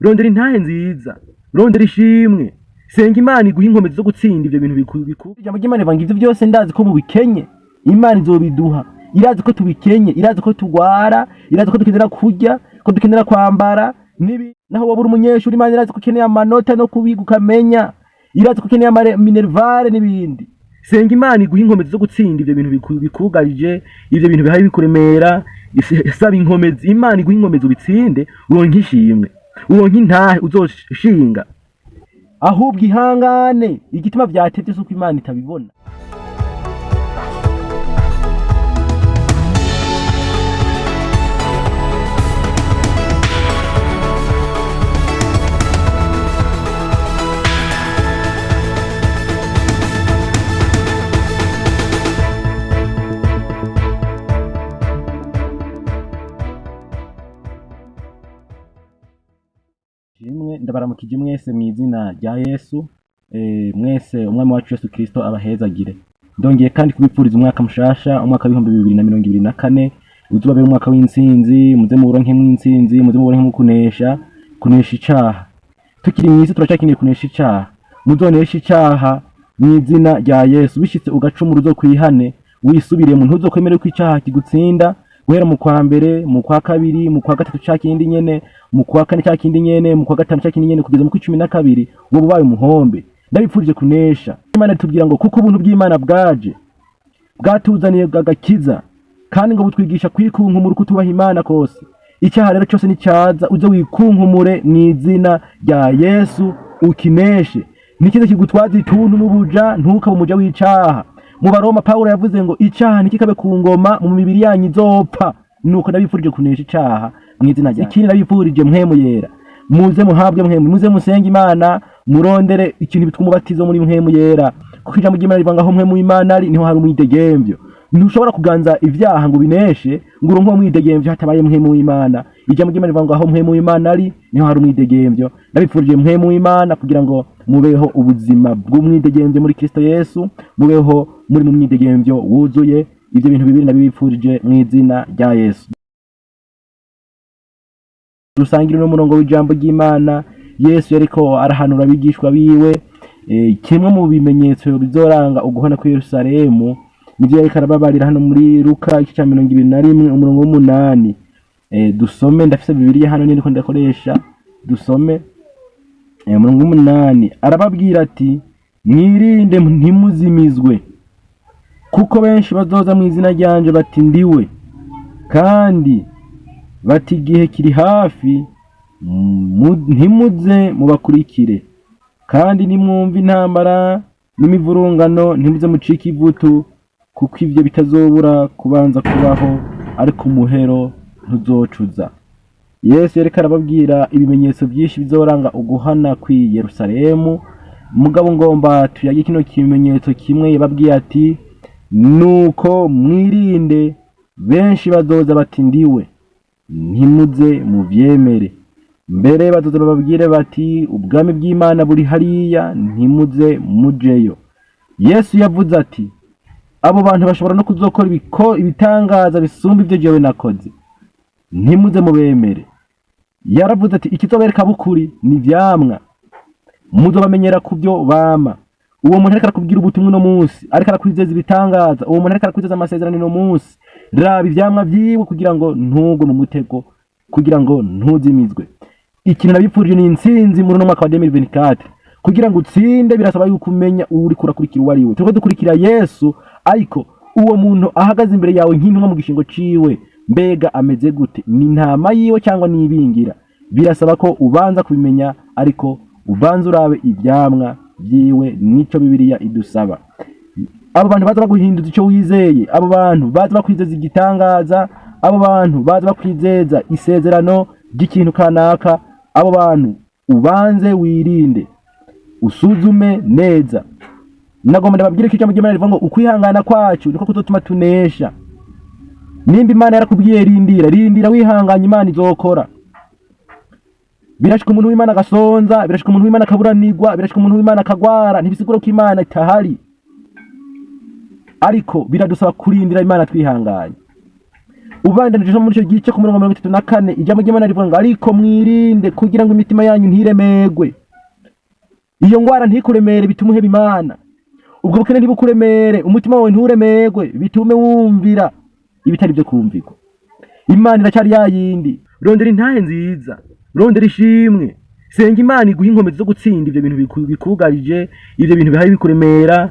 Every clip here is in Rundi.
Rondera intahe nziza, rondera ishimwe, senga Imana iguhe inkomezi zo gutsinda ivyo bintu biku. Ijambo ry'Imana rivuga ngo ivyo byose ndazi ko mubikenye, Imana izobiduha. Irazi ko tubikenye, irazi ko tugwara, irazi ko dukenera kurya, ko dukenera kwambara nibi. Naho waba uri umunyeshuri, Imana irazi ko ukeneye amanota no kubiga ukamenya, irazi ko ukeneye minerval n'ibindi. Senga Imana iguhe inkomezi zo gutsinda ivyo bintu bikugarije, ivyo bintu bihaye bikuremera. Saba inkomezi, Imana iguhe inkomezi ubitsinde, uronke ishimwe, uronke intahe uzoshinga. Ahubwo ihangane, igituma vyatevye suko Imana itabibona. Imwe ndabaramukije mwese mu izina rya Yesu, mwese umwami wacu Yesu Kristo abahezagire. Ndongeye kandi kubipfuriza umwaka mushasha, umwaka w'2024 uzobabera umwaka w'intsinzi. Muze muronke mw'intsinzi, muze muronke kunesha, kunesha icaha. Tukiri mw'isi turacakeneye kunesha icaha. Muzonesha icaha mu izina rya Yesu. Bishitse ugacumura uzokwihane, wisubiremo, ntuzokwemere ko icaha kigutsinda. Guhera mu kwa mbere, mu kwa kabiri, mu kwa gatatu ca kindi nyene, mu kwa kane ca kindi nyene, mu kwa gatanu ca kindi nyene, kugeza mu kwa 12 wowe ubaye umuhombe. Ndabipfurije kunesha. Imana itubwira ngo kuko ubuntu bw'Imana bwaje bwatuzaniye agakiza, kandi ngo butwigisha kwikunkumura kutubaha Imana kose. Icyaha rero cyose nicyaza, uze wikunkumure mu izina rya Yesu, ukineshe. Nikize kigutwaza ituntu n'ubuja, ntukabe umuja w'icaha. Mu Baroma Pawulo yavuze ngo icaha ntikikabe ku ngoma mu mibiri yanyu izopfa. Nuko ndabifurije kunesha icaha mu izina rya. Ikindi ndabifurije mpwemu yera, muze muhabwe mpwemu, muze musenge Imana, murondere ikintu bitwa umubatizo muri mpwemu yera, kuko ijambo ry'Imana rivuga ngo aho mpwemu y'Imana ari niho hari umwidegemvyo. Ntushobora kuganza ivyaha ngo ubineshe ngo uronke uwo mwidegemvyo hatabaye mpwemu w'Imana. Ijambo ry'Imana rivuga ngo aho mpwemu w'Imana ari niho hari umwidegemvyo. Ndabifurije mpwemu w'Imana kugira ngo mubeho ubuzima bw'umwidegemvyo muri Kristo Yesu, mubeho muri mu mwidegemvyo wuzuye. Ivyo bintu bibiri ndabibifurije mu izina rya Yesu. Dusangire n'umurongo w'ijambo ry'Imana. Yesu yariko arahanura abigishwa biwe, kimwe mu bimenyetso bizoranga uguhona kwa Yerusalemu, nivyo yariko arababarira hano muri Luka igice ca 21 umurongo w'8. Dusome, ndafise Bibiliya hano niko ndakoresha. Dusome umurongo w'8. Arababwira ati mwirinde ntimuzimizwe, kuko benshi bazoza mu izina ryanje bati ndiwe, kandi bati igihe kiri hafi, ntimuze mubakurikire. Kandi nimwumva intambara n'imivurungano, ntimuze mucike ivutu, kuko ivyo bitazobura kubanza kubaho, ariko umuhero ntuzocuza. Yesu yariko arababwira ibimenyetso byinshi bizoranga uguhana kw'i Yerusalemu. Mugabo ngomba tuyage kino kimenyetso kimwe. Yababwiye ati nuko mwirinde, benshi bazoza bati ndiwe, ntimuze muvyemere. Mbere bazoza bababwire bati ubwami bw'Imana buri hariya, ntimuze mujeyo. Yesu yavuze ati abo bantu bashobora no kuzokora ibitangaza bisumba ivyo jewe nakoze, ntimuze mubemere. Yaravuze ati ikizobereka bukuri ni ivyamwa, muzobamenyera kubyo bama. Uwo muntu ariko arakubwira ubutumwa uno munsi, ariko arakwizeza ibitangaza, uwo muntu ariko arakwizeza amasezerano uno munsi, raba ivyamwa vyiwe kugira ngo ntugwe mu mutego, kugira ngo ntuzimizwe. Ikintu nabipfurije ni intsinzi muri uno mwaka wa 2024. Kugira ngo utsinde birasaba yuko umenya uri kurakurikira uwo ari we. Turiko dukurikira Yesu, ariko uwo muntu ahagaze imbere yawe nk'intumwa mu gishingo ciwe, mbega ameze gute? Ni intama yiwe cyangwa ni ibingira? Birasaba ko ubanza kubimenya, ariko ubanza urabe ivyamwa vyiwe. Nico Bibiliya idusaba. Abo bantu baza baguhinduza ico wizeye, abo bantu baza bakwizeza igitangaza, abo bantu baza bakwizeza isezerano ry'ikintu kanaka, abo bantu ubanze wirinde, usuzume neza. Nagomba ndababwire ko ijambo ry'Imana rivuga ngo ukwihangana kwacu niko kuzotuma tunesha. Nimba Imana yarakubwiye rindira, rindira wihanganye, Imana izokora. Birashika umuntu w'Imana agasonza, birashika umuntu w'Imana akaburanirwa, birashika umuntu w'Imana akagwara, ntibisigura ko Imana itahari, ariko biradusaba kurindira Imana twihanganye. Ubandanije muri icyo gice ku murongo 34, ijambo ry'Imana rivuga ngo: "Ariko mwirinde kugira ngo imitima yanyu ntiremegwe." Iyo ngwara ntikuremere bitume uheba Imana. Ubwo bukene ntibukuremere, umutima wawe nturemegwe bitume wumvira ibitari byo kumvirwa. Imana iracyari yayindi. Rondera intahe nziza, rondera ishimwe, senga Imana iguha inkomezi zo gutsinda ivyo bintu bikugarije, ivyo bintu bihaye bikuremera.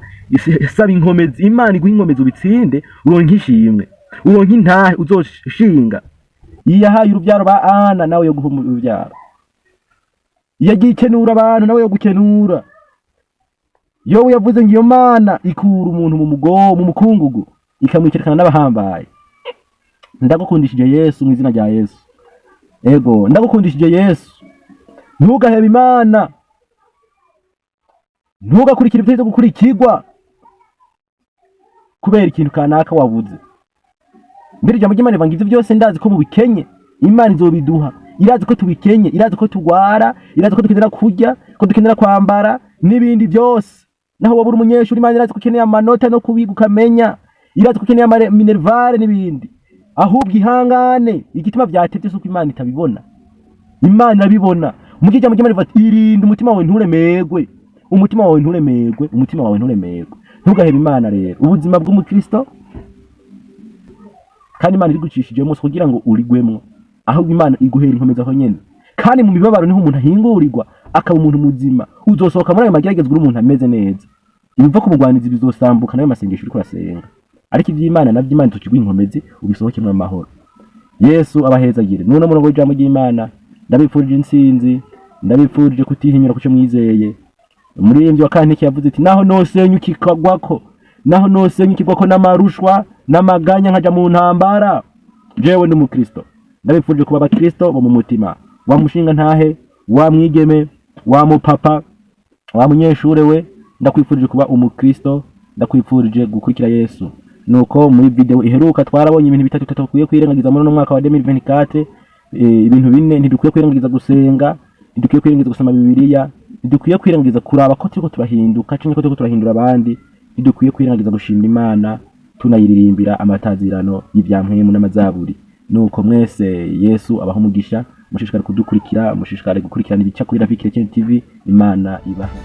Saba inkomezi, Imana iguha inkomezi ubitsinde, uronke ishimwe, uronke intahe uzoshinga. Iyo yahaye urubyaro ba Ana, nawe yo guha urubyaro. Iyo yagiye ikenura abantu, nawe yo gukenura. Yobu yavuze ngo iyo Mana ikura umuntu mu mukungugu, ikamwicarikana n'abahambaye. Ndagukundishije Yesu mu izina rya Yesu. Ego, ndagukundishije Yesu. Ntugahebe Imana, ntugakurikire ibitari byo gukurikirwa kubera ikintu kanaka wabuze. Mbere ijambo ry'Imana rivuga ngo: "Ivyo byose ndazi ko mubikenye." Imana izobiduha. Irazi ko tubikenye, irazi ko tugwara, irazi ko dukenera kurya, ko dukenera kwambara n'ibindi byose. Naho waba uri umunyeshuri, Imana irazi ko ukeneye amanota no kubiga ukamenya, irazi ko ukeneye minerval n'ibindi. Ahubwo ihangane. Igituma vyatevye si uko Imana itabibona, Imana irabibona. Mu ijambo ry'Imana rivuga ati: "Irinde umutima wawe nturemerwe, umutima wawe nturemerwe, umutima wawe nturemerwe." Ntugahebe Imana. Rero ubuzima bw'umukristo, kandi Imana irigucishijemo si kugira ngo urigwemwo, ahubwo Imana iguhera inkomezi aho nyene. Kandi mu mibabaro niho umuntu ahingurirwa akaba umuntu muzima. Uzosohoka muri ayo mageragezwa uri umuntu ameze neza. Ibiva ku bugwanizi bizosambuka nayo masengesho uriko urasenga, ariko ivy'Imana navyo Imana izokiguha inkomezi ubisohokemwo amahoro. Yesu abahezagire. Nuno murongo w'ijambo ry'Imana, ndabifurije intsinzi, ndabifurije kutihinyura kuco mwizeye. Umuririmbyi wa Kantike yavuze ati: "Naho nosenyukirwako, naho nosenyukirwako n'amarushwa n'amaganya, nkaja mu ntambara, jewe ndi umukristo." Ndabifurije kuba abakristo bo mu mutima. Wa mushinga ntahe, wa mwigeme, wa mupapa, wa munyeshure we, ndakwifurije kuba umukristo, ndakwifurije gukurikira Yesu. Nuko muri video iheruka twarabonye ibintu bitatu tutakwiye kwirengagiza muri uno mwaka wa 2024, ibintu bine: ntidukwiye kwirengagiza gusenga, ntidukwiye kwirengagiza gusoma Bibiliya, ntidukwiye kwirengagiza kuraba ko turiko turahinduka canke ko turiko turahindura abandi, ntidukwiye kwirengagiza gushimira Imana tunayiririmbira amatazirano y'ivyampwemu n'amazaburi. Nuko mwese Yesu abaha umugisha. Mushishikare kudukurikira, mushishikare gukurikirana ibica kuri Ravi Chrétien TV. Imana ibahe.